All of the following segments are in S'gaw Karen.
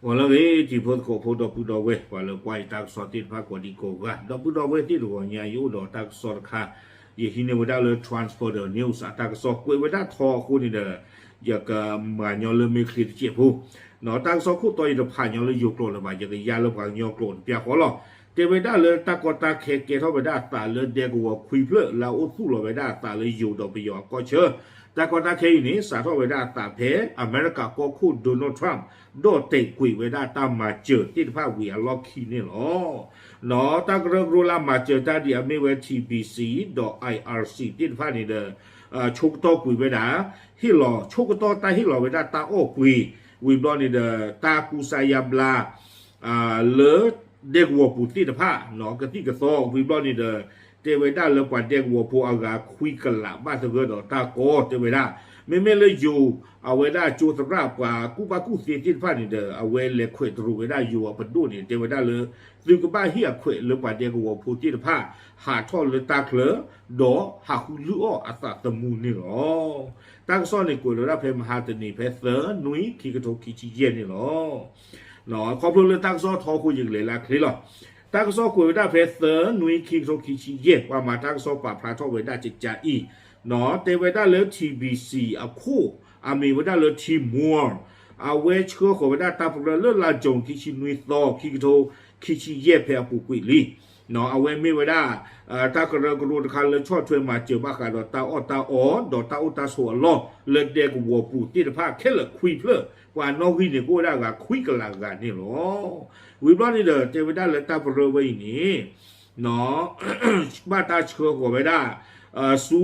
ဂီၤလၢအဂ့ၤ တံၤဖိသကိးဖိ ဒီပုၢ်ဒီဝဲၢ် ပှၤလၢကွၢ်ယတၢ်ကစီၣ်သ့ၣ်တဖၣ်ကိးဒံကိးဂၤ ဒီပုၢ်ဒီဝဲၢ်သ့ၣ်တဂီၤညါ ယအိၣ်ဒီးတၢ်ကစီၣ်တခါ ယဟံးန့ၢ်ဝဲဒၣ်လၢ Transporter News အတၢ်ကစီၣ်ကွဲးဝဲဒၣ်ထီအဃိန့ၣ်ဒီး ယကမၤညီလၢမ့ၢ်ချ့တစဲးဖိ တၢ်ကစီၣ်ခိၣ်တီယတဖးညီလၢယိၤကျိာ်လၢၤဘၣ် ယကယါလၢပှၤကညီကျိာ်တပျၢ်ဃီလီၤ. တဲဝဲဒၣ်လၢတၢ်ကီတၢ်ခဲကဲထီၣ်ဝဲဒၣ်အသးလၢဒဲကဝီၤခွံဖျၢၣ်လၢအအိၣ်သူၣ်လီၤဝဲဒၣ်အသးလၢယိၤဒီးပယီၤအကီၢ်ဆၢ တၢ်ကီတၢ်ခဲအံၤန့ၣ် စးထီၣ်ဝဲဒၣ်အသးဖဲ အမဲရကၤကီၢ်ခိၣ် Donald Trump ဒီးတဲာ်ကွံာ်ဝဲဒၣ်တၢ်မၤစၢၤသ့ၣ်တဖၣ်ဝံၤအလီၢ်ခံန့ၣ်လီၤ. တၢ်ကရၢကရိလၢအမၤစၢၤတၢ်ဒ်အမ့ၢ်ဝဲ T B C ဒီး I R C သ့ၣ်တဖၣ်န့ၣ်ဒီး ဆိကတီၢ်ကွံာ်ဝဲဒၣ် ဟ့ၣ်လီၤဆိကတီၢ်တၢ်ဟ့ၣ်လီၤဝဲဒၣ်တၢ်အီၣ်ပှ့ၤ ဝံၤဘျီန့ၣ်ဒီး တၢ်ကူစါယါဘျါ လၢဒဲကဝီၤပူၤသ့ၣ်တဖၣ် ကသံၣ်ကသီ ဝံၤဘျီန့ၣ်ဒီး တဲဝဲဒၣ်လၢပှၤဒဲကဝီၤဖိအဂၤခွံကလးဘၣ်သဂၢၢ်ဒီးတၢ်ကီတဲဝဲဒၣ် မ့မ့ၢ်လၢယိၤ အဝဲဒၣ်ကၠိသရၣ်ပှၤကူၣ်ဘၣ်ကူၣ်သ့သ့ၣ်တဖၣ်န့ၣ်ဒီး အဝဲလဲၤခွဲးတရူးဝဲဒၣ်ယိၤအပဒိၣ်န့ၣ် တဲဝဲဒၣ်လၢ သုကဘၣ်ဟ့ၣ်အခွဲးလၢပှၤဒဲကဝီၤဖိသ့ၣ်တဖၣ် ဟးထီၣ်လၢတၢ်ချၢ ဒီးဟးဃုလုၢ်အီၣ်အသးသမူန့ၣ်လီၤ. တၢ်ကစီၣ်န့ၣ်ကွဲးလီၤဝဲဒၣ်ဖဲမဟါတနံၤဖဲသၢနွံခံကထိခံဆံယဲၢ်န့ၣ်လီၤ. ခီဖျိလၢတၢ်ကစီၣ်ထီအဃိယကလဲၤလၢအချ့လီၤ. တၢ်ကစီၣ်ကွဲးဝဲဒၣ်ဖဲသၢနွံခံကထိခံဆံယဲၢ် ပှၤမၤတၢ်ကစီၣ်ပာ်ဖျါထီၣ်ဝဲဒၣ်ကကအံၤ တဲဝဲဒၣ်လၢ T B C အခိၣ် အမံၤဝဲဒၣ်လၢ Tim Moore အဝဲဆှၢဃီၤဝဲဒၣ်တၢ်ပရၢလၢလါကၠိၣ်ခံဆံနွံသီ ခံကထိခံဆံယဲၢ်ဖဲအပူၤကွံာ်လံ အဝဲမ့ၢ်ဝဲဒၣ် တၢ်ကရၢကရိတခါလၢဆီၣ်ထွဲမၤစၢၤဘၣ်ဃးဒီးတၢ်အီၣ်တၢ်အီ ဒီးတၢ်အိၣ်တၢ်ဆိးအလီၢ် လၢဒဲကဝီၤပူၤသ့ၣ်တဖၣ်ခဲလၢာ်ခွံဖျၢၣ် ပှၤနီၣ်ဂံၢ်န့ၣ်ကအိၣ်ဝဲဒၣ်အဂၤခွံကလးဂၤန့ၣ်လီၤ. ဝံၤဘျီန့ၣ်ဒီး တဲဝဲဒၣ်လၢတၢ်ပရၢဝဲအံၤန့ၣ် ဘၣ်တၢ်ဆှၢဃီၤဝဲဒၣ် ဆူ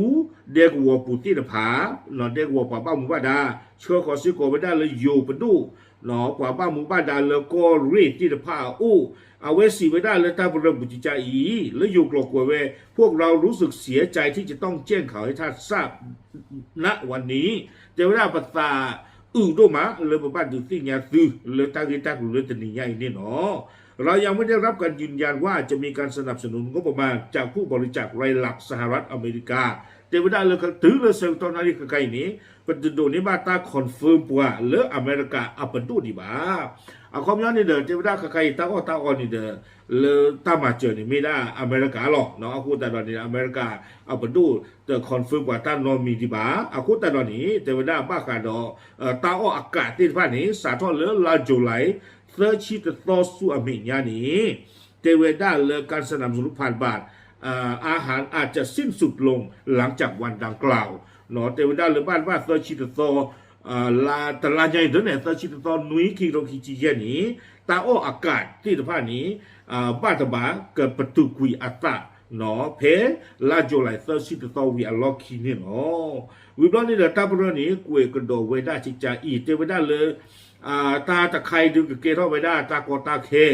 ဒဲကဝီၤပူၤသ့ၣ်တဖၣ် ဒဲကဝီၤပှၤဘၣ်မူဘၣ်ဒါ ဆှၢဃီၤစ့ၢ်ကီးဝဲဒၣ်လၢယိၤပဒိၣ် ပှၤဘၣ်မူဘၣ်ဒါလၢကီၢ်ရ့ၣ်သ့ၣ်တဖၣ်အအိၣ် အဝဲစံးဝဲဒၣ်လၢတၢ်ပရၢပူၤကကအံၤ လၢယိၤကျိာ်ကွဲးဝဲ พวกเรารู้สึกเสียใจที่จะต้องแจ้งข่าวให้ท่านทราบ ณ วันนี้ တဲဝဲဒၣ်ပသးအုးဒိၣ်မး လၢပဘၣ်ဒုးသ့ၣ်ညါသု လၢတၢ်ဂ့ၢ်တၢ်ကျိၤလၢတနံၤညါအံၤန့ၣ်လီၤ. เรายังไม่ได้รับการยืนยันว่าจะมีการสนับสนุนงบประมาณจากผู้บริจาครายลับสหรัฐอเมริกา တဲဝဲဒၣ်လၢတုၤလၢဆၢကတီၢ်နၣ်ရံၣ်ခဲခါအံၤန့ၣ် ပတဒိးန့ၢ်ဘၣ်တၢ် confirm ပှၤလၢအမဲရကၤအပဒိၣ်ဒံးဘၣ်. အခီပညီန့ၣ်ဒီး တဲဝဲဒၣ်ခဲခါအံၤတၢ်အီၣ်တၢ်အီန့ၣ်ဒီး လၢတၢ်မၤစၢၤန့ၣ်မ့ၢ်ဒၣ်အမဲရကၤလီၤ. အဃိသတးဒီးန့ၣ် အမဲရကၤအပဒိၣ်တ confirm ပှၤတၢ်နီတမံၤဒံးဘၣ်. အဃိသတးဒီးန့ၣ် တဲဝဲဒၣ်ဘၣ်ဃးဒီး တၢ်အီၣ်အကးသ့ၣ်တဖၣ်န့ၣ် စးထီၣ်လၢလါ July သၢဆံတသီဆူအမဲာ်ညါန့ၣ် တဲဝဲဒၣ်လၢ การสนับสนุนผ่านบัตร อาหารอาจจะสิ้นสุดลงหลังจากวันดังกล่าว တဲဝဲဒၣ်လၢဘၣ်တဘၣ်သၢဆံတသီ လါတလါညါအံၤဒ်န့ၣ် သၢဆံတသီ နွံခံကထိခံဆံယဲၢ်န့ၣ် တၢ်အီၣ်အကးသ့ၣ်တဖၣ်န့ၣ် ဘၣ်တဘၣ်ကပတုာ်ကွံာ်အသး ဖဲလါ July သၢဆံတသီဝံၤအလီၢ်ခံန့ၣ်လီၤ. ဝံၤဘျီန့ၣ်ဒီးတၢ်ပရၢန့ၣ် ကွဲးကဒီးဝဲဒၣ်ကကအံၤ တဲဝဲဒၣ်လၢ တၢ်တခါအံၤဒုးကကဲထီၣ်ဝဲဒၣ်တၢ်ကီတၢ်ခဲ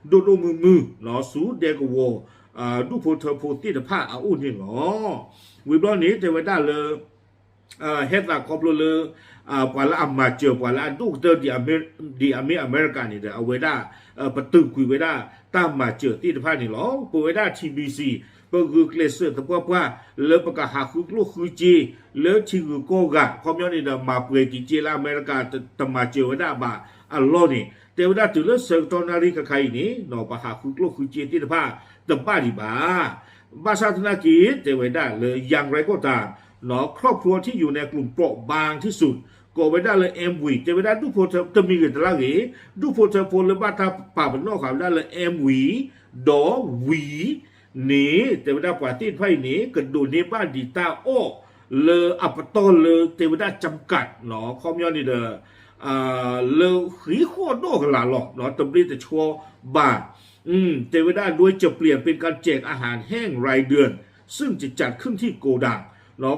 ဒိၣ်ဒိၣ်မုၢ်မုၢ် ဆူဒဲကဝီၤ ဒူၣ်ဖိထၢဖိသ့ၣ်တဖၣ်အအိၣ်န့ၣ်လီၤ. ဝံၤဘျီန့ၣ် တဲဝဲဒၣ်လၢ ဟဲသးခီဖျိလၢ ပှၤလၢအမၤစၢၤ ပှၤလၢအဒိၣ်ကတၢၢ် ဒ်အမ့ၢ်အမဲရကၤန့ၣ်ဒီး အဝဲဒၣ် ပတုာ်ကွံာ်ဝဲဒၣ်တၢ်မၤစၢၤသ့ၣ်တဖၣ်န့ၣ်လီၤ. ပဝဲဒၣ် T B C ပဂုာ်ကျဲးစၢးသပှၢ်ပှၢ် လၢပကဟးဃုကျိၣ်ဃုစ့ လၢထံဂုၤကီၢ်ဂၤ ခီပညီန့ၣ်ဒီး မၤပှဲၤက့ၤစ့လၢအမဲရကၤတမၤစၢၤဝဲဒၣ်ဘၣ်အလီၢ်န့ၣ် တဲဝဲဒၣ်တုၤလၢဆၢကတီၢ်နၣ်ရံၣ်ခဲခါအံၤန့ၣ် ပဟးဃုကျိၣ်ဃုစ့သ့ၣ်တဖၣ်တဘၣ်ဒံးဘၣ်. ဘၣ်ဆၣ်သနာ်က့ တဲဝဲဒၣ်လၢ อย่างไรก็ตาม ครอบครัวที่อยู่ในกลุ่มเปราะบางที่สุด ကိးဝဲဒၣ်လၢ M V တဲဝဲဒၣ်ဒူၣ်ဖိထၢ တမံၤဂ့ၤတလါဂ့ၤ ဒူၣ်ဖိထၢဖိလၢဘၣ်တၢ်ပာ်ပနီၣ်ဃာ်ဝဲဒၣ်လၢ M V ဒီး ဝံၤ န့ၣ် တဲဝဲဒၣ်ပှၤသ့ၣ်တဖၣ်အံၤန့ၣ် ကဒိးန့ၢ်ဘၣ်ဒံးတၢ်အီၣ် လၢအပတီၢ်လၢ တဲဝဲဒၣ် จำกัด ခီပညီန့ၣ်ဒီး လၢဃံးဃီၣ်ဒီၣ်ကလာ်လီၤ တဘျ့တဆှီဘၣ်. တဲဝဲဒၣ် โดยจะเปลี่ยนเป็นการแจกอาหารแห้ง รายเดือน ซึ่งจะจัดขึ้นที่โกดัง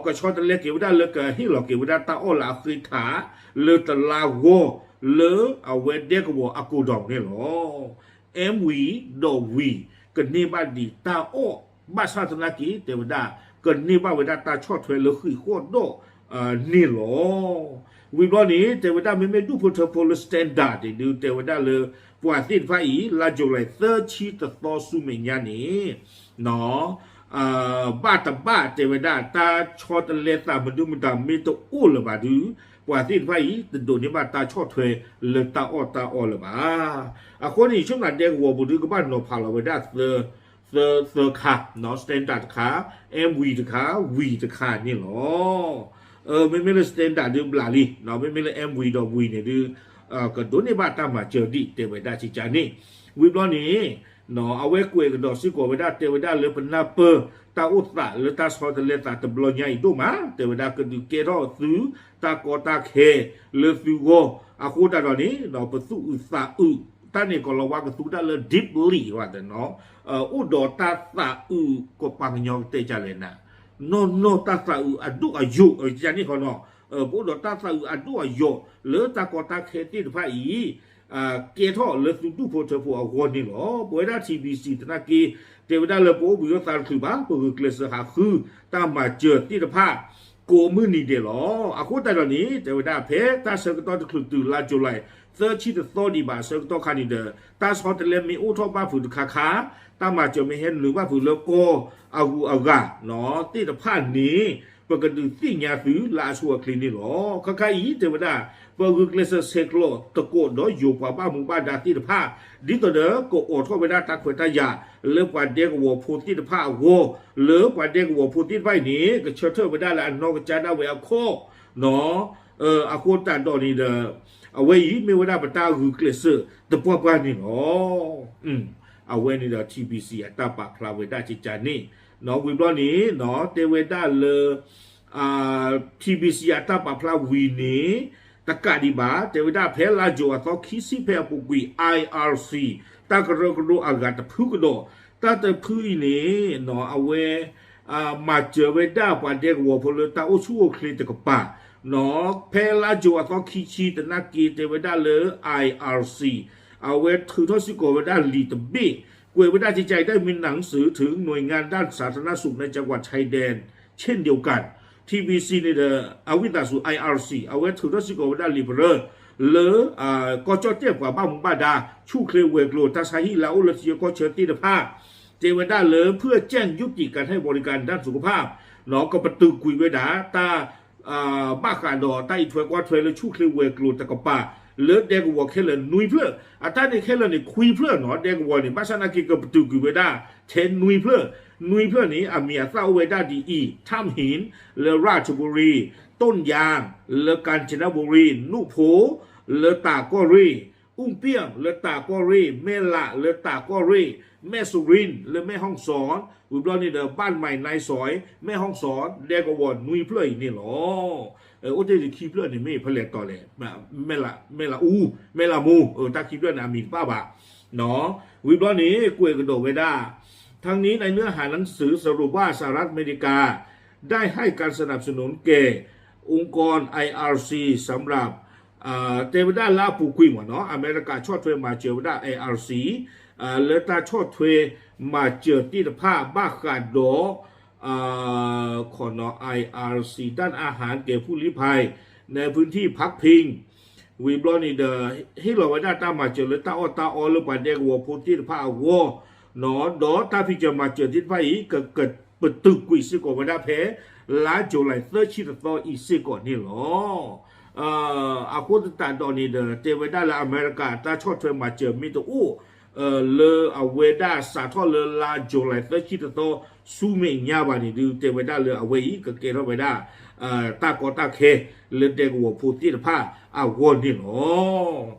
ကဆီတလဲက့ၤဝဲဒၣ်လၢကဟ့ၣ်လီၤက့ၤဝဲဒၣ်တၢ်အီၣ်လၢအဃ့ထး လၢတလါဂီၢ် လၢအဝဲဒဲကဝီၤအ godown န့ၣ်လီၤ. M V ဒီး ဝံၤ ကန့ၢ်ဘၣ်ဒံးတၢ်အီၣ် ဘၣ်ဆၣ်သနာ်က့ တဲဝဲဒၣ် ကန့ၢ်ဘၣ်ဝဲဒၣ်တၢ်ဆီၣ်ထွဲလၢဃံးဃီၣ်ဒီၣ်န့ၣ်လီၤ. ဝံၤဘျီန့ၣ် တဲဝဲဒၣ်မ့မ့ၢ်ဒူၣ်ဖိထၢဖိလၢ standard န့ၣ်ဒုး တဲဝဲဒၣ်လၢ ပှၤသ့ၣ်တဖၣ်အံၤ လါ July သၢဆံတသီဆူမဲာ်ညါန့ၣ် ဘၣ်တဘၣ်တဲဝဲဒၣ် တၢ်ဆီတလဲသးမနုၤမတၤမ့ၢ်တအိၣ်လၢၤဘၣ်ဒုး ပှၤသ့ၣ်တဖၣ်အံၤ တဒိးန့ၢ်ဘၣ်တၢ်ဆီၣ်ထွဲလၢတၢ်အီၣ်တၢ်အီလၢၤဘၣ်. အဃိန့ၣ် ယဆိကမိၣ်ဒဲကဝီၤပူၤဒုးကဘၣ်နီၤဖးလီၤဝဲဒၣ်သၢ သၢ သၢခါ, standard တခါ, M V တခါ, V တခါန့ၣ်လီၤ. မ့မ့ၢ်လၢ standard ဒုးဘျးလံ, မ့မ့ၢ်လၢ M V ဒီး V န့ၣ်ဒုး ကဒိးန့ၢ်ဘၣ်တၢ်မၤစၢၤဒ် တဲဝဲဒၣ်ကကန့ၣ်, ဝံၤဘျီန့ၣ် အဝဲကွဲးကဒီးစ့ၢ်ကီးဝဲဒၣ် တဲဝဲဒၣ်လၢပနၢ်ပၢၢ်တၢ်အိၣ်သးလၢတၢ်ဆီတလဲသးတဘျီညါအံၤဒိၣ်မး, တဲဝဲဒၣ်ကဒုးကဲထီၣ်သုတၢ်ကီတၢ်ခဲလၢသုဂီၢ်, အဃိသတးဒီးန့ၣ် ပသူၣ်အုးသးအုး, တၢ်န့ၣ်ကီၤလၤဝါကသူတၢ်လၢ deeply ဝဲ, အိၣ်ဒီးတၢ်သးအုး ကပှၤကညီကတဲကလဲၣ်နၤ, နီၢ်နီၢ်တၢ်သးအုးအဒိၣ်အယိာ် ကန့ၣ်ဃီနီၤ, ပအိၣ်ဒီးတၢ်သးအုးအဒိၣ်အယိာ်လၢတၢ်ကီတၢ်ခဲသ့ၣ်တဖၣ်အံၤ ကဲထီၣ်လၢသုဒူၣ်ဖိထၢဖိအဂီၢ်န့ၣ်လီၤ. ပဝဲဒၣ် T B C သနာ်က့ တဲဝဲဒၣ်လၢပအိၣ်ဘှံးအိၣ်သါတချုးဘၣ်, ပဂုာ်ကျဲးစၢးဟးဃုတၢ်မၤစၢၤသ့ၣ်တဖၣ် ကိးမုၢ်နံၤဒဲးလီၤ. အဃိသတးဒီးန့ၣ် တဲဝဲဒၣ်ဖဲတၢ်ဆၢကတီၢ်တချုးတုၤလါ July သၢဆံတသီဒံးဘၣ်အဆၢကတီၢ်ခါန့ၣ်ဒီး တၢ်ဆီတလဲမ့ၢ်အိၣ်ထီၣ်ဘၣ်ဖုးတခါခါ, တၢ်မၤစၢၤမ့ၢ်ဟဲနုာ်ဘၣ်ဖုးလၢကီၢ်အဂုၤအဂၤသ့ၣ်တဖၣ်န့ၣ် ပကဒုးသ့ၣ်ညါသုလၢအဆိအချ့န့ၣ်လီၤ. ခဲခါအံၤ တဲဝဲဒၣ် ပဂုာ်ကျဲးစၢးဆဲးကျိးသကိးဒီးယိၤပှၤဘၣ်မူဘၣ်ဒါသ့ၣ်တဖၣ် ဒ်သိးဒီးကအိးထီၣ်ဝဲဒၣ်တၢ်ခွဲးတၢ်ယာ်လၢပှၤဒဲကဝီၤဖိသ့ၣ်တဖၣ်အဂီၢ်, လၢပှၤဒဲကဝီၤဖိသ့ၣ်တဖၣ်အံၤန့ၣ် ကဆၢထၢၣ်ဝဲဒၣ်လၢအနီၢ်ကစၢ်ဒၣ်ဝဲအခီၣ် အဃိသတးဒီးန့ၣ်ဒီး အဝဲအံၤမ့ၢ်ဝဲဒၣ်ပတၢ်ဂုာ်ကျဲးစၢးသပှၢ်ပှၢ်န့ၣ်လီၤ. အဝဲန့ၣ်ဒီး T B C အတၢ်ပာ်ဖျါဝဲဒၣ်ကကန့ၣ်, ဝံၤဘျီန့ၣ် တဲဝဲဒၣ်လၢ T B C အတၢ်ပာ်ဖျါဝံၤန့ၣ် တကးဒံးဘၣ် တဲဝဲဒၣ်ဖဲလါယူၤအသီခံဆံဖဲအပူၤကွံာ် I R C တၢ်ကရၢကရိအဂၤတဖုကဒီး, တၢ်တဖုအံၤန့ၣ် အဝဲ မၤစၢၤဝဲဒၣ်ပှၤဒဲကဝီၤဖိလၢတၢ်အိၣ်ဆူၣ်အိၣ်ချ့တကပၤ, ဖဲလါယူၤအသီခံဆံသနာ်က့ တဲဝဲဒၣ်လၢ I R C အဝဲထုးထီၣ်စ့ၢ်ကီးဝဲဒၣ်လံာ်တဘ့ၣ်, ကွဲးဝဲဒၣ်ကက ได้มีหนังสือถึงหน่วยงานด้านสาธารณสุขในจังหวัดชายแดนเช่นเดียวกัน ထံၣ်ဘံစံန့ၣ်ဒီး အဝံသးစူၤ I R C အဝဲထုးထီၣ်စ့ၢ်ကီးဝဲဒၣ်လံာ်ပရၢ လၢ ကီၢ်ကၠီၣ်တဲၣ်ပှၤဘၣ်မူဘၣ်ဒါ ဆူၣ်ချ့ဝဲၤကျိၤ တၢ်ဆါဟံၣ်လၢအအိၣ်လၢထံကီၢ်ဆၢသ့ၣ်တဖၣ် တဲဝဲဒၣ်လၢ เพื่อแจ้งยุติการให้บริการด้านสุขภาพ ကပတုာ်ကွံာ်ဝဲဒၣ် တၢ်ဘၣ်ဃးဒီးတၢ်အံးထွဲကွၢ်ထွဲလၢဆူၣ်ချ့ဝဲၤကျိၤတကပၤ လၢဒဲကဝီၤခဲလၢာ်နွံဖျၢၣ်, အတၢ်န့ၣ်ခဲလၢာ်န့ၣ်ခွံဖျၢၣ်နီၤ, ဒဲကဝီၤန့ၣ် ဘၣ်ဆၣ်သနာ်က့ကပတုာ်ကွံာ်ဝဲဒၣ် ထဲနွံဖျၢၣ်, နွံဖျၢၣ်န့ၣ် အမံၤအသၣ်အိၣ်ဝဲဒၣ်ဒ်အံၤ, ထၣ်ဟံၣ် လၢရၣ်ချဘူရံ, တိၣ်ယၣ် လၢကၣ်စနဘူရံ, နူၣ်ဖိ လၢတၢ်ကီၢ်ရ့ၣ်, အူပၠၣ် လၢတၢ်ကီၢ်ရ့ၣ်, မဲၣ်လး လၢတၢ်ကီၢ်ရ့ၣ်, မဲၣ်စရံ လၢမဲၣ်ဟီၣ်စီၣ်, ဝံၤဘျီန့ၣ်ဒီး ဘၣ်မံၣ်နဲၣ်စီၣ်, မဲၣ်ဟီၣ်စီၣ်, ဒဲကဝီၤနွံဖျၢၣ်အံၤန့ၣ်လီၤ. အိၣ်တ့ၢ်ဒံးခံဖျၢၣ်န့ၣ် မ့ၢ်ဖဲလဲၣ်တီၤလဲၣ်, မဲၣ်လးအူ, မဲၣ်လးမူ, တၢ်ခံဖျၢၣ်န့ၣ် အမံၤတဘၣ်ဘၣ် ဝံၤဘျီန့ၣ် ကွဲးကဒီးဝဲဒၣ် ทั้งนี้ในเนื้อหาหนังสือสรุปว่าสหรัฐอเมริกาได้ให้การสนับสนุนแก่องค์กร I R C สำหรับ တဲဝဲဒၣ်လၢအပူၤကွံာ်မ့ၢ်နီၤ အမဲရကၤဆီၣ်ထွဲမၤစၢၤဝဲဒၣ် I R C လၢတၢ်ဆီၣ်ထွဲမၤစၢၤသ့ၣ်တဖၣ်ဘၣ်ဃးဒီး ခီနီၤ I R C ด้านอาหารแก่ผู้ลี้ภัยในพื้นที่พักพิง ဝံၤဘျီန့ၣ်ဒီး ဟ့ၣ်လီၤဝဲဒၣ်တၢ်မၤစၢၤလၢတၢ်အီၣ်တၢ်အီလၢပှၤဒဲကဝီၤဖိသ့ၣ်တဖၣ်အဂီၢ်, ဒီးတၢ်ဖံးစၢၤမၤစၢၤသ့ၣ်တဖၣ်အံၤ ကပတုာ်ကွံာ်စ့ၢ်ကီးဝဲဒၣ်ဖဲ လါယူၤလံ သၢဆံတသီအံၤစ့ၢ်ကီးန့ၣ်လီၤ. အဃိသတးဒီးန့ၣ်ဒီး တဲဝဲဒၣ်လၢအမဲရကၤတၢ်ဆီၣ်ထွဲမၤစၢၤမ့ၢ်တအိၣ် လၢအဝဲဒၣ်စးထီၣ်လၢလါယူၤလံ သၢဆံတသီ ဆူမဲာ်ညါဘၣ်န့ၣ်ဒုး တဲဝဲဒၣ်လၢအဝဲအံၤ ကကဲထီၣ်ဝဲဒၣ် တၢ်ကီတၢ်ခဲလၢဒဲကဝီၤဖိသ့ၣ်တဖၣ်အဂီၢ်န့ၣ်လီၤ.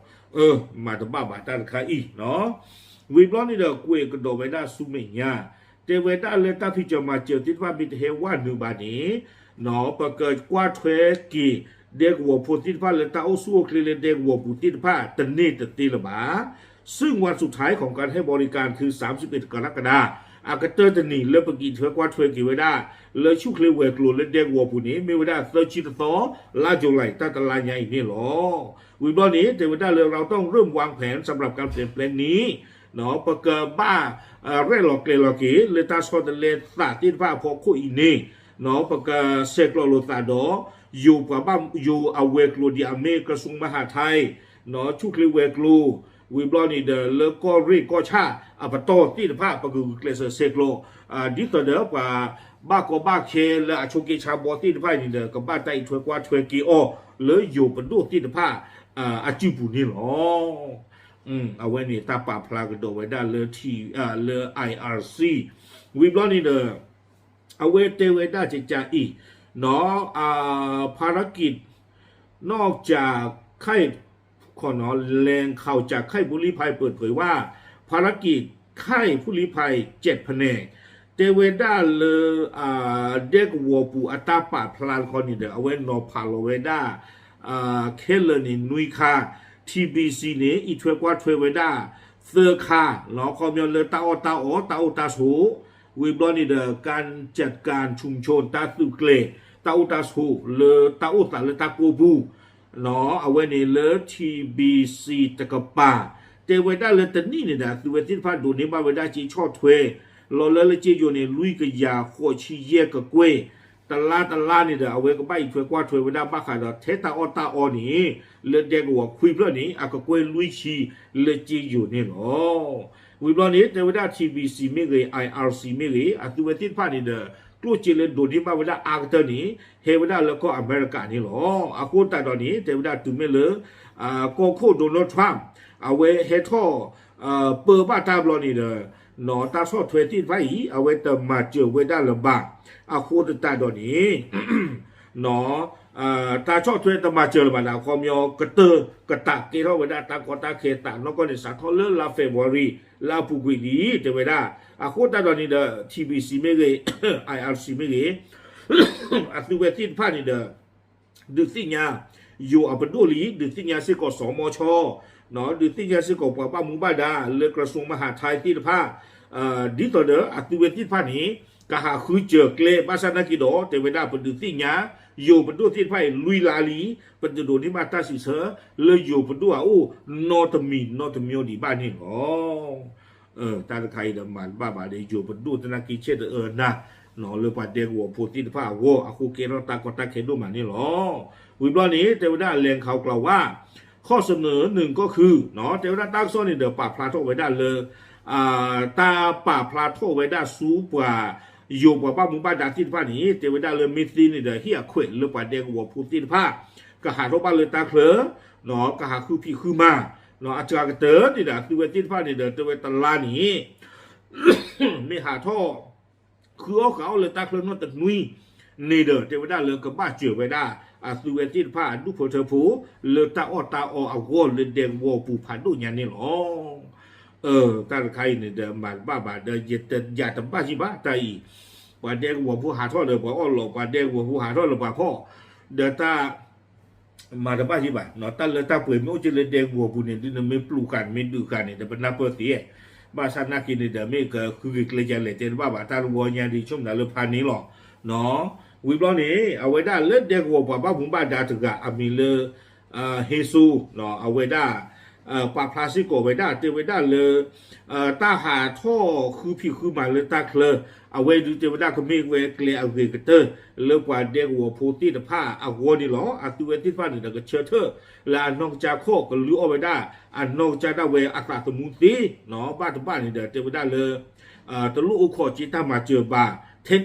မၤတဘၣ်ဘၣ်တၢ်တခါအံၤ, ဝံၤဘျီန့ၣ်ဒီး ကွဲးကဒီးဝဲဒၣ်ဆူမဲာ်ညါ, တဲဝဲဒၣ်လၢတၢ်ဖံးစၢၤမၤစၢၤသ့ၣ်တဖၣ်မ့ၢ်တဟဲဝဲနုာ်ဘၣ်န့ၣ် ပကကွၢ်ထွဲက့ၤ ဒဲကဝီၤဖိသ့ၣ်တဖၣ်လၢတၢ်အိၣ်ဆူၣ်အိၣ်ချ့လၢဒဲကဝီၤပူၤသ့ၣ်တဖၣ် တန့ၢ်တသ့လၢၤဘၣ်. ซึ่งวันสุดท้ายของการให้บริการคือ สามสิบเอ็ดกรกฎาคม အကတၢၢ်တနံၤလၢပကအံးထွဲကွၢ်ထွဲက့ၤဝဲဒၣ် လၢဆူၣ်ချ့ဝဲၤကျိၤလၢဒဲကဝီၤပူၤန့ၣ် မ့ၢ်ဝဲဒၣ်သၢဆံတသီ လါယူၤလံ တၢ်တလါညါအံၤန့ၣ်လီၤ. ဝံၤဘျီန့ၣ် တဲဝဲဒၣ်လၢ เราต้องเริ่มวางแผนสำหรับการเปลี่ยนแปลงนี้ ပကဘၣ် ရဲၣ်လီၤကျဲၤလီၤက့ၤ လၢတၢ်ဆီတလဲသးသ့ၣ်တဖၣ်အဖီခိၣ်အံၤန့ၣ် ပကဆဲးကျိးလိာ်သးဒီး ယိၤပှၤဘၣ်ယိၤအဝဲၤကျိၤဒ်အမ့ၢ် ကရၢၡူၣ်မဟးထဲး ဆူၣ်ချ့ဝဲၤကျိၤ ဝံၤဘျီန့ၣ်ဒီး လၢကီၢ်ရ့ၣ်ကီၢ်ဆၣ်အပတီၢ်သ့ၣ်တဖၣ် ပကဂုာ်ကျဲးစၢးဆဲးကျိး ဒ်သိးဒီးပှၤ ဘၣ်ကီဘၣ်ခဲလၢအဆိးက့ဆါဘီသ့ၣ်တဖၣ်အံၤန့ၣ်ဒီး ကဘၣ်တၢ်အံးထွဲကွၢ်ထွဲက့ၤအီၤ လၢယိၤပဒိၣ်သ့ၣ်တဖၣ် အစုပူၤန့ၣ်လီၤ. အဝဲန့ၣ်တၢ်ပာ်ဖျါကဒီးဝဲဒၣ်လၢ လၢ I R C ဝံၤဘျီန့ၣ်ဒီး အဝဲတဲဝဲဒၣ်ကကးအံၤ ภารกิจ นอกจากค่าย แหล่งข่าวจากค่ายผู้ลี้ภัยเปิดเผยว่า ภารกิจค่ายผู้ลี้ภัย เจ็ดแผนก တဲဝဲဒၣ်လၢ ဒဲကဝီၤပူၤအတၢ်ပာ်ဖျါတခီန့ၣ်ဒီး အဝဲနီၤဖးလီၤဝဲဒၣ် ခဲလၢာ်န့ၣ်နွံခါ T B C န့ၣ် အံးထွဲကွၢ်ထွဲဝဲဒၣ် သၢခါ လီၤခီပညီလၢတၢ်အီၣ်တၢ်အီ တၢ်အိၣ်တၢ်ဆိး ဝံၤဘျီန့ၣ်ဒီး การจัดการชุมชน တၢ်သုးကျဲၤ တၢ်အိၣ်တၢ်ဆိး လၢတၢ်အိၣ်သးလၢတၢ်ကိၢ်ပူၤ အဝဲန့ၣ်လၢ T B C တကပၤ တဲဝဲဒၣ်လၢတနံၣ်န့ၣ်ဒီး အသုးဝဲသ့ၣ်တဖၣ်ဒိးန့ၢ်ဘၣ်ဝဲဒၣ်က့ဆီၣ်ထွဲ လီၤလၢလၢက့ယိၤန့ၣ် လွံၢ်ကယၤဃိးဆံယဲၢ်ကကွဲၢ် တလါတလါန့ၣ်ဒီး အဝဲကဘၣ်အံးထွဲကွၢ်ထွဲဝဲဒၣ်ဘၣ်ဃးဒီးထဲတၢ်အီၣ်တၢ်အီန့ၣ် လၢဒဲကဝီၤခွံဖျၢၣ်န့ၣ် အကကွဲၢ်လွံၢ်ဆံလၢက့ယိၤန့ၣ်လီၤ. ဝံၤဘျီန့ၣ် တဲဝဲဒၣ် T B C မ့ၢ်ဂ့ၤ I R C မ့ၢ်ဂ့ၤ အသုးဝဲသ့ၣ်တဖၣ်န့ၣ်ဒီး ကျိၣ်စ့လၢဒိးန့ၢ်ဘၣ်ဝဲဒၣ်အါကတၢၢ်န့ၣ် ဟဲဝဲဒၣ်လၢကီၢ်အမဲရကၤန့ၣ်လီၤ. အဃိသတးဒီးန့ၣ် တဲဝဲဒၣ်တုၤမ့ၢ်လၢ ကီၢ်ခိၣ် Donald Trump အဝဲဟဲထီၣ် ပၢဘၣ်တၢ်ဘျီန့ၣ်ဒီး တၢ်ဆီၣ်ထွဲသ့ၣ်တဖၣ်အံၤ အဝဲတမၤစၢၤဝဲဒၣ်လၢၤဘၣ်. အဃိသတးဒီးန့ၣ် တၢ်ဆီၣ်ထွဲတမၤစၢၤလၢၤဘၣ်ဒီး အခီပညီ ကတၢၢ်ကတးကဲထီၣ်ဝဲဒၣ်တၢ်ကီတၢ်ခဲသးနီၢ်ကီၢ်န့ၣ် စးထီၣ်လၢလါ February လၢအပူၤကွံာ်လံ တဲဝဲဒၣ်. အဃိသတးဒီးန့ၣ်ဒီး T B C မ့ၢ်ဂ့ၤ I R C မ့ၢ်ဂ့ၤ အသုးဝဲသ့ၣ်တဖၣ်န့ၣ်ဒီး ဒုးသ့ၣ်ညါ ယိၤအပဒိၣ်လံ ဒုးသ့ၣ်ညါစ့ၢ်ကီးစီၤမီၤဆီ ဒုးသ့ၣ်ညါစ့ၢ်ကီးပှၤဘၣ်မူဘၣ်ဒါလၢ กระทรวงมหาดไทย သ့ၣ်တဖၣ် ဒ်သိးဒီးအသုးဝဲသ့ၣ်တဖၣ်န့ၣ် ကဟးဃုစၢၤကျဲ ဘၣ်ဆၣ်နာ်က့ဒီး တဲဝဲဒၣ်ပဒုးသ့ၣ်ညါ ယိၤပဒိၣ်သ့ၣ်တဖၣ်အံၤလွံၢ်လါလံ ပတဒိးန့ၢ်ဘၣ်တၢ်စံးဆၢ လၢယိၤပဒိၣ်အအိၣ် နီတမံၤနီတမံၤဒံးဘၣ်န့ၣ်လီၤ. တၢ်တခါအံၤဒီးမၤတဘၣ်ဘၣ်ဒီး ယိၤပဒိၣ်သနာ်က့ ဆဲးတအၢနၤ လၢပှၤဒဲကဝီၤဖိသ့ၣ်တဖၣ်အဂီၢ် အဃိကဲထီၣ်တၢ်ကီတၢ်ခဲဒိၣ်မးန့ၣ်လီၤ. ဝံၤဘျီန့ၣ် တဲဝဲဒၣ် แหล่งข่าวกล่าวว่า ข้อเสนอหนึ่งก็คือ တဲဝဲဒၣ်တၢ်ကစီၣ်န့ၣ်ဒီးပာ်ဖျါထီၣ်ဝဲဒၣ်လၢ တၢ်ပာ်ဖျါထီၣ်ဝဲဒၣ်ဆူပှၤ ယိၤပှၤဘၣ်မူဘၣ်ဒါသ့ၣ်တဖၣ်န့ၣ် တဲဝဲဒၣ်လၢမ့ၢ်သ့န့ၣ်ဒီး ဟ့ၣ်အခွဲးလၢပှၤဒဲကဝီၤဖိသ့ၣ်တဖၣ် ကဟးထီၣ်ဘၣ်လၢတၢ်ချၢ ကဟးဃုဖံးဃုမၤ အစှၤကတၢၢ်န့ၣ်ဒီး အသုးဝဲသ့ၣ်တဖၣ်န့ၣ်ဒီး တဲဝဲတလါန့ၣ် မ့ၢ်ဟးထီၣ် ဃုအီၣ်ဃုအီလၢတၢ်ချၢနီတနွံန့ၣ်ဒီး တဲဝဲဒၣ်လၢကဘၣ်စၢၤဝဲဒၣ် အသုးဝဲသ့ၣ်တဖၣ်အဒူၣ်ဖိထၢဖိ လၢတၢ်အီၣ်တၢ်အီအဂီၢ်လၢဒဲကဝီၤပူၤဖးဒိၣ်ညါန့ၣ်လီၤ. တၢ်တခါအံၤန့ၣ်ဒီး မၤတဘၣ်ဘၣ်ဒီး ယတဘၣ်ယံၤဘၣ်တၢ်အံၤ ပှၤဒဲကဝီၤဖိဟးထီၣ်လၢပှၤအီၣ်လီၤ ပှၤဒဲကဝီၤဖိဟးထီၣ်လၢပှၤဖီၣ် ဒီးတၢ် မၤတဘၣ်ယံၤဘၣ် တၢ်လၢတၢ်ပှဲၤမ့ၢ်အိၣ်က့လၢဒဲကဝီၤပူၤန့ၣ် ဒ်နမ့ၢ်ပျူၤဃာ်န့ၣ် မ့ၢ်ဒုးဃာ်န့ၣ် ဒီးပနၢ်ပၢၢ်သ့ ဘၣ်ဆၣ်နာ်က့န့ၣ်ဒီး မ့ၢ်ကဃုက့ၤကျဲယၤလဲၣ်တဲတဘၣ်ဘၣ် တၢ်တဝီညါဒ်ဆိကမိၣ်လၢဖးန့ၣ်လီၤ. ဝံၤဘျီန့ၣ် အဝဲဒၣ်လၢဒဲကဝီၤပှၤဘၣ်မူဘၣ်ဒါတဂၤအမံၤလၢ ဟ့စိ အဝဲဒၣ် ပာ်ဖျါစ့ၢ်ကီးဝဲဒၣ် တဲဝဲဒၣ်လၢ တၢ်ဟးထီၣ်ဃုဖံးဃုမၤလၢတၢ်ချၢ အဝဲဒုးတဲဝဲဒၣ်ကမ့ၢ်ဝဲကျဲအဂ့ၤကတၢၢ် လၢပှၤဒဲကဝီၤဖိသ့ၣ်တဖၣ်အဂီၢ်န့ၣ်လီၤ. အသုးဝဲသ့ၣ်တဖၣ်န့ၣ်ဒီး ကဆၢထၢၣ်လၢအနီၢ်ကစၢ်ခီၣ် ကလုၢ်အီၣ်ဝဲဒၣ် အနီၢ်ကစၢ်ဒၣ်ဝဲအသးသမူသ့ ဘၣ်တဘၣ်န့ၣ်ဒီး တဲဝဲဒၣ်လၢ တလိၣ်အိၣ်ခိးက့တၢ်မၤစၢၤဘၣ်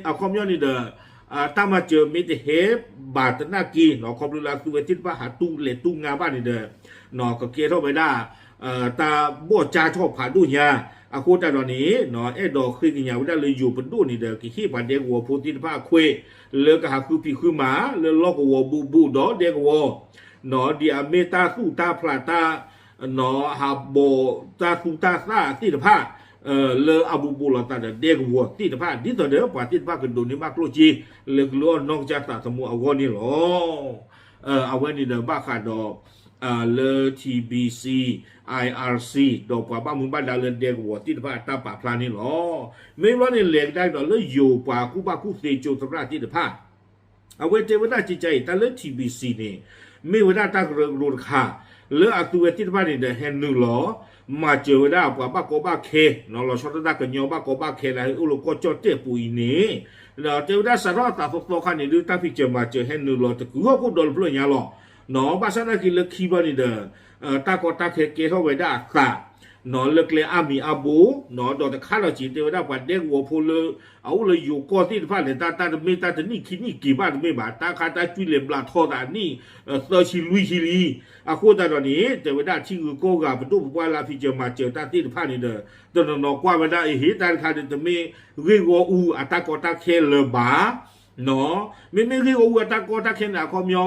အခီပညီန့ၣ်ဒီး တၢ်မၤစၢၤမ့ၢ်တဟဲဘၣ်သနာ်က့ ခီဖျိလၢအသုးဝဲသ့ၣ်တဖၣ်ဟးတူၢ်လဲၤတူၢ်ငါဘၣ်န့ၣ်ဒီး ကကဲထီၣ်ဝဲဒၣ် တၢ်ဘီၣ်ကၠါထီၣ်ဖးဒိၣ်ညါ အဃိသတးဒီးန့ၣ် အဲၣ်ဒိးဃ့ကညးဝဲဒၣ်လၢယိၤပဒိၣ်န့ၣ်ဒီး ကဟ့ၣ်ပှၤဒဲကဝီၤဖိသ့ၣ်တဖၣ်အခွဲး လၢကဟးဃုဖံးဃုမၤ လၢလီၢ်ကဝီၤဘူးဘူးဒီးဒဲကဝီၤ ဒ်အမ့ၢ်တၢ်သူၣ်တၢ်ဖျးတၢ် ဟးဘီၣ်တၢ်သူတၢ်သၣ်သ့ၣ်တဖၣ် လၢအဘူးဘူးလိာ်သးဒီးဒဲကဝီၤသ့ၣ်တဖၣ် ဒ်သိးဒီးပှၤသ့ၣ်တဖၣ်ကဒိးန့ၢ်ဘၣ်ကျိၣ်စ့ လၢကလုၢ်အီၣ်နီၢ်ကစၢ်သးသမူအဂီၢ်န့ၣ်လီၤ. အဝဲန့ၣ်ဒီးဘၣ်ဃးဒီး လၢ T B C I R C ဒီးပှၤဘၣ်မူဘၣ်ဒါလၢဒဲကဝီၤသ့ၣ်တဖၣ်အတၢ်ပာ်ဖျါန့ၣ်လီၤ. မ့ၢ်ဘျီန့ၣ် လဲၤကဒါကဒီးလၢယိၤပှၤကူၣ်ဘၣ်ကူၣ်သ့ကၠိသရၣ်သ့ၣ်တဖၣ် အဝဲတဲဝဲဒၣ်ကကါအံၤ တၢ်လၢ T B C န့ၣ် မ့ၢ်ဝဲဒၣ်တၢ်ကရၢကရိတခါ လၢအသုးဝဲသ့ၣ်တဖၣ်န့ၣ်ဒီး ဟဲနုာ်လီၤ မၤစၢၤဝဲဒၣ်ပှၤဘၣ်ကီဘၣ်ခဲ လီၤဆီဒၣ်တၢ်ကညီဘၣ်ကီဘၣ်ခဲလၢဟဲအိၣ်လၢကီၢ်ကၠီၣ်တဲၣ်ပူၤအံၤန့ၣ် ဒီးတဲဝဲဒၣ်စးထီၣ်အသးသီသီခါန့ၣ် ဒုးတၢ်ဖံးစၢၤမၤစၢၤဟဲနုာ်လီၤတကုာ်ဟီၣ်ခိၣ်ဒီတဖျၢၣ်ညါလီၤ. ဘၣ်ဆၣ်သနာ်က့လၢခံဘျီန့ၣ်ဒီး တၢ်ကီတၢ်ခဲကဲထီၣ်ဝဲဒၣ်အသး လၢကျဲအါမံၤအါဘိ, ဒီးတခါဒီးစံးတဲဝဲဒၣ်ပှၤဒဲကဝီၤဖိလၢ အအိၣ်လၢယိၤကီၢ်သ့ၣ်တဖၣ်န့ၣ် တၢ်တမ့ၢ်တၢ်တနံၣ်ခံနံၣ်က့ၤဘၣ်တမ့ၢ်ဘၣ်, တၢ်ခါတၢ်ကွံလဲၤဘျးထီၣ်သးအနံၣ် သၢဆံလွံၢ်ဆံလံ. အဃိသတးဒီးန့ၣ် တဲဝဲဒၣ်ထံဂုၤကီၢ်ဂၤပဒိၣ်ပပှၢ်လၢအဖံးစၢၤမၤစၢၤတၢ်သ့ၣ်တဖၣ်န့ၣ်ဒီး တနီၤနီၤကွၢ်ဝဲဒၣ်အဟ့ၣ်တၢ်တခါဒီး တမ့ၢ်ဂ့ၢ်ဂီၢ်အူအတၢ်ကီတၢ်ခဲလၢၤဘၣ် မ့မ့ၢ်ဂ့ၢ်ဂီၢ်အူအတၢ်ကီတၢ်ခဲန့ၣ် အခီပညီ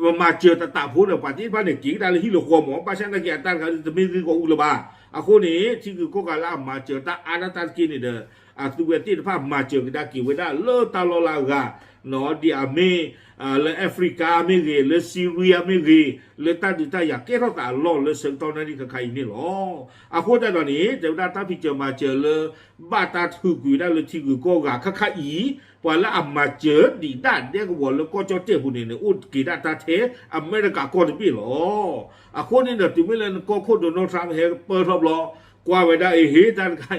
ပမၤစၢၤတသးဖိဒီး ပှၤသ့ၣ်တဖၣ်န့ၣ် က့ၤကဒါလၢဟံၣ်လၢဃီမး, ဘၣ်ဆၣ်သနာ်က့ အတၢ်တခါဒီးတမ့ၢ်ဂ့ၢ်ဂီၢ်အူလၢၤဘၣ်. အဃိန့ၣ် ထံဂုၤကီၢ်ဂၤလၢအမၤစၢၤတၢ်အါဒၣ်တၢ်တက့ၢ်န့ၣ်ဒီး အသုဝဲသ့ၣ်တဖၣ်မၤစၢၤကဒါက့ၤဝဲဒၣ်လၢတၢ်လီၢ်လၢအဂၤ ဒ်အမ့ၢ် လၢအ့ဖရံကါမ့ၢ်ဂ့ၤ, လၢစံရံယါမ့ၢ်ဂ့ၤ, လၢတၢ်ဒုးတၢ်ယၤကဲထီၣ်သးအလီၢ်လၢဆၢကတီၢ်နၣ်ရံၣ်ခါခါအံၤန့ၣ်လီၤ. အဃိသတးဒီးန့ၣ် တဲဝဲဒၣ်တၢ်ဖံးစၢၤမၤစၢၤလၢ ဘၣ်တၢ်ထုးကွံာ်ဝဲဒၣ်လၢထံဂုၤကီၢ်ဂၤခါခါအံၤ ပှၤလၢအမၤစၢၤဒံးဒၣ်ဒဲကဝီၤလၢကီၢ်ကၠီၣ်တဲၣ်ပူၤန့ၣ်န့ၣ် အိၣ်က့ၤဒၣ်တၢ်ထဲအမဲရကၤကီၢ်တဘ့ၣ်လီၤ. အဃိန့ၣ်ဒီး တုၤမ့ၢ်လၢနကီၢ်ခိၣ် Donald Trump ဟဲပၢထီၣ်ဘျီ ကွၢ်ဝဲဒၣ်အဟ့ၣ်တၢ်တခါ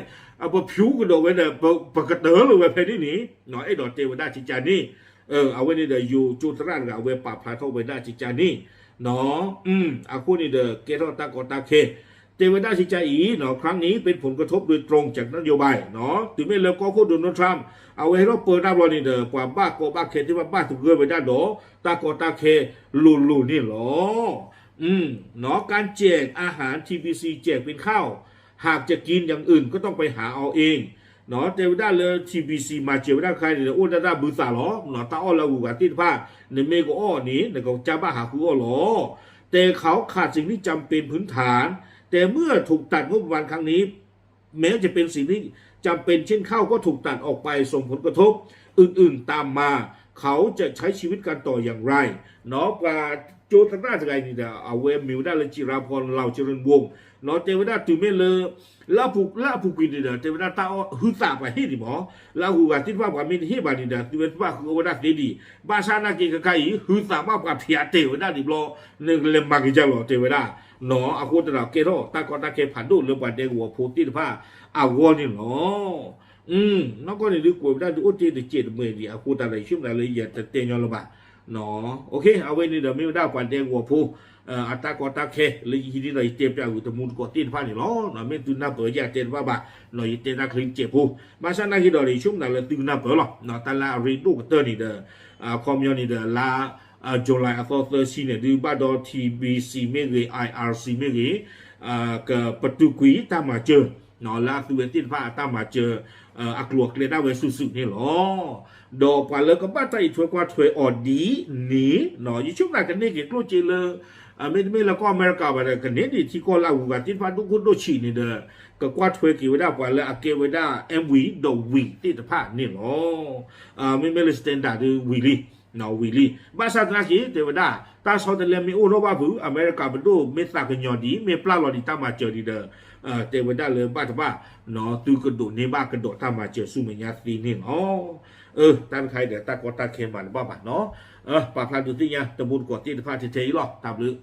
ပဖၠူကဒီးဝဲဒီး ပကတၢၢ်လၢၤဝဲဖဲန့ၣ်န့ၣ် အဲၣ်ဒိးတဲဝဲဒၣ်ကကန့ၣ် အဝဲန့ၣ်ဒီးယိၤကၠိသရၣ်တဂၤ အဝဲပာ်ဖျါထီၣ်ဝဲဒၣ်ကကန့ၣ် အဃိန့ၣ်ဒီး ကဲထီၣ်တၢ်ကီတၢ်ခဲ တဲဝဲဒၣ်ကကအံၤ ครั้งนี้เป็นผลกระทบโดยตรงจากนโยบาย တုၤမ့ၢ်လၢကီၢ်ခိၣ် Donald Trump အဝဲဟဲထီၣ်ပၢတၢ်ဘျီန့ၣ်ဒီး ပှၤဘၣ်ကီဘၣ်ခဲသ့ၣ်တဖၣ်ဘၣ်သဂၢၢ်ဝဲဒၣ်ဒီး တၢ်ကီတၢ်ခဲလိၤလိၤန့ၣ်လီၤ. การแจกอาหาร ทีบีซี แจกเป็นข้าว หากจะกินอย่างอื่นก็ต้องไปหาเอาเอง တဲဝဲဒၣ်လၢ ทีบีซี မၤစၢၤဝဲဒၣ်ခါန့ၣ်ဒီး အိၣ်ဒၣ်တၢ်ဘုသးလီၤ. တၢ်အီၣ်လၢအဂုၤအဂၤသ့ၣ်တဖၣ် နမ့ၢ်ကအီၣ်န့ၣ် နကစၢ်ဘၣ်ဟးဃုအီၣ်လီၤ. แต่เขาขาดสิ่งที่จำเป็นพื้นฐาน แต่เมื่อถูกตัดงบประมาณครั้งนี้ แม้จะเป็นสิ่งที่จำเป็นเช่นข้าวก็ถูกตัดออกไป ส่งผลกระทบอื่นๆตามมา เขาจะใช้ชีวิตกันต่ออย่างไร ပှၤကၠိသရၣ်တဂၤအံၤန့ၣ်ဒီး အဝဲမ့ၢ်ဝဲဒၣ်လၢ จิราพร เหล่าเจริญวงศ์ တဲဝဲဒၣ်တုၤမ့ၢ်လၢ လၢအပူၤကွံာ်န့ၣ်ဒီး တဲဝဲဒၣ်တၢ်အီၣ်ဟုသးပှၤဟ့ၣ်ဒံးမး, လၢအဂုၤအဂၤသ့ၣ်တဖၣ်ပှၤမ့ၢ်တဟ့ၣ်ဘၣ်န့ၣ်ဒီး သုဝဲသ့ၣ်တဖၣ်ဃုအီၣ်ဝဲဒၣ်သ့ဒံး, ဘၣ်ဆၣ်နာ်က့ခါခါအံၤ ဟုသးဘၣ်ပှၤဖျါတဲာ်ဝဲဒၣ်ဒံးဘျီ, နကလဲၤမၤက့ၤကၢ်လီၤတဲဝဲဒၣ်, အဃိသတးဒီးကဲထီၣ်တၢ်ကီတၢ်ခဲဖးဒိၣ်လၢပှၤဒဲကဝီၤဖိသ့ၣ်တဖၣ်အဂီၢ်န့ၣ်လီၤ. နီၢ်ကီၢ်န့ၣ်ဒုးကွဲးဝဲဒၣ်ဒုးအိၣ်တ့ၢ်တစဲးတမှဲၤဒံး အဃိသတးဒီး ယဆိကမိၣ်လၢယတတဲညီလၢၤဘၣ် အဃိ အဝဲန့ၣ်ဒီးမ့ၢ်ဝဲဒၣ်ပှၤဒဲကဝီၤဖိ အတၢ်ကီတၢ်ခဲလၢယဟံးန့ၢ်ဒီး ယတဲပၠးဂုာ်တမူတကိးသ့ၣ်တဖၣ်န့ၣ်လီၤ. မ့ၢ်သုနၢ်ပၢၢ်ယတဲတဘၣ်ဘၣ်, ယတဲတၢ်ချ့တစဲးဖိ, ဘၣ်ဆၣ်နာ်က့ဒီး ယဆိကမိၣ်လၢသုကနၢ်ပၢၢ်လီၤ. တၢ်လၢအရ့ဒိၣ်ကတၢၢ်န့ၣ်ဒီး အခီပညီန့ၣ်ဒီး လါ July အသီသၢဆံန့ၣ် ဒုးဘၣ်ဒီး ทีบีซี မ့ၢ်ဂ့ၤ ไออาร์ซี မ့ၢ်ဂ့ၤ ကပတုာ်ကွံာ်တၢ်မၤစၢၤ လၢအသုဝဲသ့ၣ်တဖၣ်အတၢ်မၤစၢၤ အကျိၤအကျဲဒၣ်ဝဲစုာ်စုာ်န့ၣ်လီၤ. ဒီးပှၤလၢကဘၣ်တၢ်အံးထွဲကွၢ်ထွဲအီၤဒ်န့ၣ် ယဆိကမိၣ်ကန့ၢ်က့ၤကျိၣ်စ့လၢ မ့တမ့ၢ်လၢကီၢ်အမဲရကၤဘၣ်ဒီး ကန့ၢ်ဒံးထံကီၢ်လၢအဂုၤအဂၤသ့ၣ်တဖၣ်ဒိၣ်ခိၣ်ဒိၣ်ဆံးန့ၣ်ဒီး ကကွၢ်ထွဲက့ၤဝဲဒၣ်ပှၤလၢအကဲဝဲဒၣ် Emwee ဒီး Wee သ့ၣ်တဖၣ်န့ၣ်လီၤ. မ့မ့ၢ်လၢ standard ဒုး Wee လံ ဝံၤလံ. ဘၣ်ဆၣ်သနာ်က့ တဲဝဲဒၣ် တၢ်ဆီတလဲမ့ၢ်အိၣ်ထီၣ်ဘၣ်ဖုး အမဲရကၤပဒိၣ်မ့ၢ်သးကညီၤဒံး မ့ၢ်ပျၢ်လီၤဒံးတၢ်မၤစၢၤဒံးဒီး တဲဝဲဒၣ်လၢဘၣ်တဘၣ် သုကဒိးန့ၢ်ဘၣ်ကဒီးတၢ်မၤစၢၤဆူမဲာ်ညါသ့န့ၣ်လီၤ. တၢ်တခါအံၤဒီး တၢ်ကီတၢ်ခဲမၤတဘၣ်ဘၣ်နီၤ. ပာ်ဖျါဒုးသ့ၣ်ညါ တမူတကိးသ့ၣ်တဖၣ်ထဲထဲအံၤလီၤ. တၢ်ဘျုး